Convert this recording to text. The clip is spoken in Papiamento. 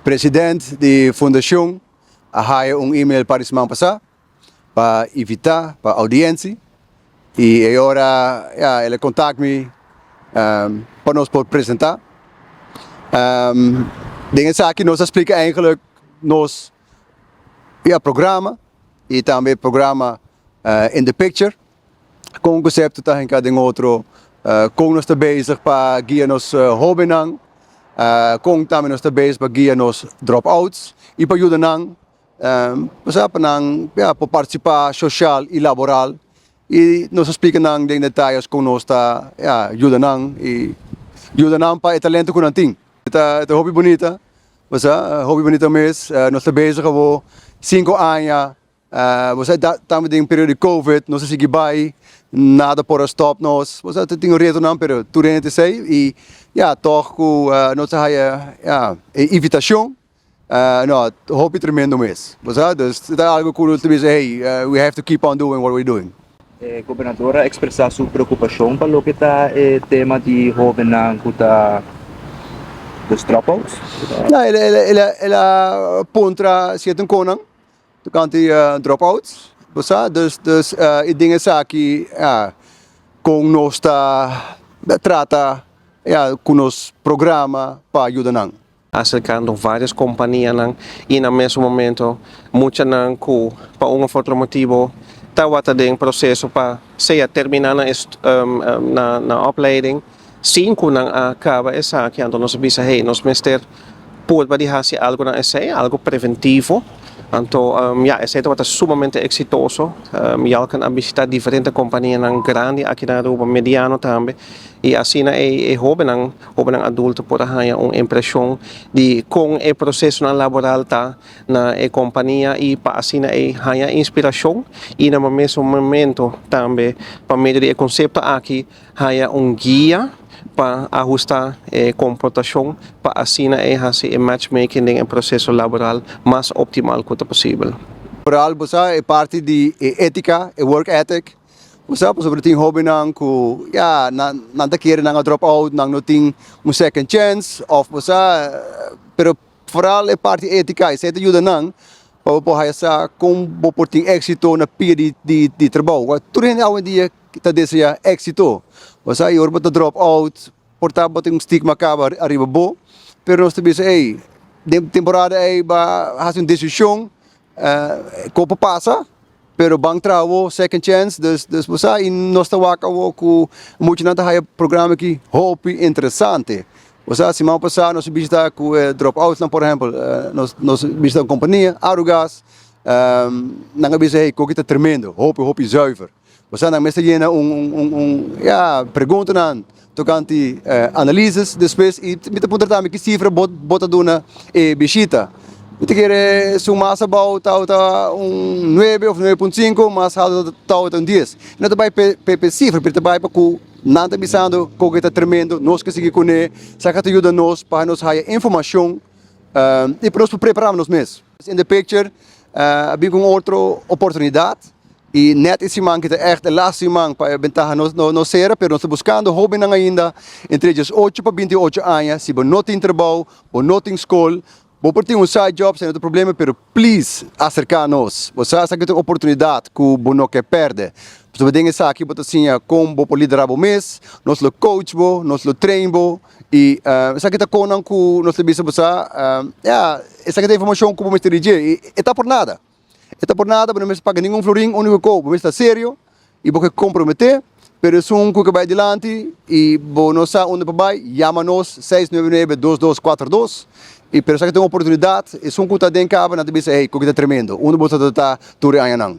President di fundacion a haya un email par di siman pasa pa invita pa audiencia y e ora ya el a contact mi pa nos por presenta. Den esaki nos a splica eigenlijk nos ya programa y tambe programa In the Picture. Kon un konsepto ta hinká den otro, kon nos ta bezig pa guia nos hóbennan, kon tambe nos ta bezig pa guia nos dropouts i pa yuda nan pasá pa nan ya por partisipá soshal i laboral i nos a splika nan den detayes kon nos ta ya yuda nan i yuda nan pa e talento ku nan tin. Ta hopi bunita, pasá hopi bunita mes, nos ta bezig awor 5 aña. Bo sa tambe den periodo di Covid nos a sigui bai, nada por a stop nos. Bo sa tin retonan pero tur hende ta esei y ya tog cu nos a haya ya e invitacion, no, hopi tremendo mes. Bo sa dus ta algo cu nos ta bisa, "Hey, we have to keep on doing what we doing." E gobernador a expresa su preocupacion pa loke ta e tema di hobennan cu ta dus dropouts. No, el a puntra cierto conan tocante dropouts, bo sa, dus e ding esaki, ja, con nos ta trata, ja, cu nos programa pa yuda nan. Acercando varios compania y na mesun momento muchanan cu pa un of otro motibo tawata den proceso pa sea termina na opleiding sin cu nan a caba esaki. Anto nos bisa, "Hey, nos mester por di haci algo na esey, algo preventivo." Anto ja, esey tabata sumamente exitoso. Jalken a bishita diferente compania grandi aki na Aruba, mediano tambe, y asina e hobennan adulto por haya un impresion di con e proceso na laboral ta na e compania y pa asina e haya inspiracion y na mesun momento tambe pa medio di e concepto aki haya un guia pa ahusta e comportacion pa asina e haci e matchmaking den e proceso laboral mas optimal cu posibel. Vooral, bo sa, e parti di e etica, e work ethic. Bo sa, pasobra tin hobennan cu ja, nan ta kere nan a drop out, nan no tin un second chance of, bo sa, pero vooral e parti etica, esey ta yuda nan pa bo haya sa con bo por tin exito na pia di trabou. Tur hende awendia ta desea exito. Bo sa, y ora bo ta drop out, por ta bo tin un stigma caba ariba bo, pero nos ta bisa, "Hey, den temporada ey b'a haci un decision, cu por pasa, pero ban traha, second chance." Dus bo sa, y nos ta wak awo cu muchanan ta haya programa aki hopi interesante. Bo sa, siman pasa nos bishita cu drop-outs nan, por ehempel, nos bishita un compania, Arugas, nan a bisa, "Hey, cu ta tremendo, hopi, hopi zuiver." Bo sa, nan mester yena un, ja, preguntanan tocante analyses despues y mi ta puntra tambe ki cifra bo ta duna e bishita. Mi ta kere su mas abou ta ta un 9 of 9.5, mas halto ta un 10. No ta bay pe cifra, pero ta bay pa cu nan ta bisando cu ta tremendo, nos kier sigui cune, esaki ta yuda nos pa nos haya informacion y pa nos prepara nos mes. In the Picture a bin cu otro oportunidad y net e siman cu ta echt e laatste siman pa bentaha no cera, pero nos ta buscando hobennan ainda entre 18 pa 28 aña. Si bo no tin trabou, bo no tin scol, bo por tin un side job, sin otro problema, pero please acerca nos. Bo sa cu tin oportunidad cu bo no kier perde. Pasobra den esaki bo ta siña con bo por lidera bo mes, nos lo coach bo, nos lo train bo y esaki ta con cu nos ta bisa, bo sa, ja, esaki ta informacion cu bo mester y e ta por nada. E ta por nada, bo no mester paga ningun florin, unico cu bo mester ta serio y bo kier compromete, pero esun cu bay dilanti y bo no sa unda pa bay, yama nos 699-2242 y pero esaki tin oportunidad, esun cu ta den caba, nan ta bisa, "Hey, cu ta tremendo, unda bo ta tur añanan."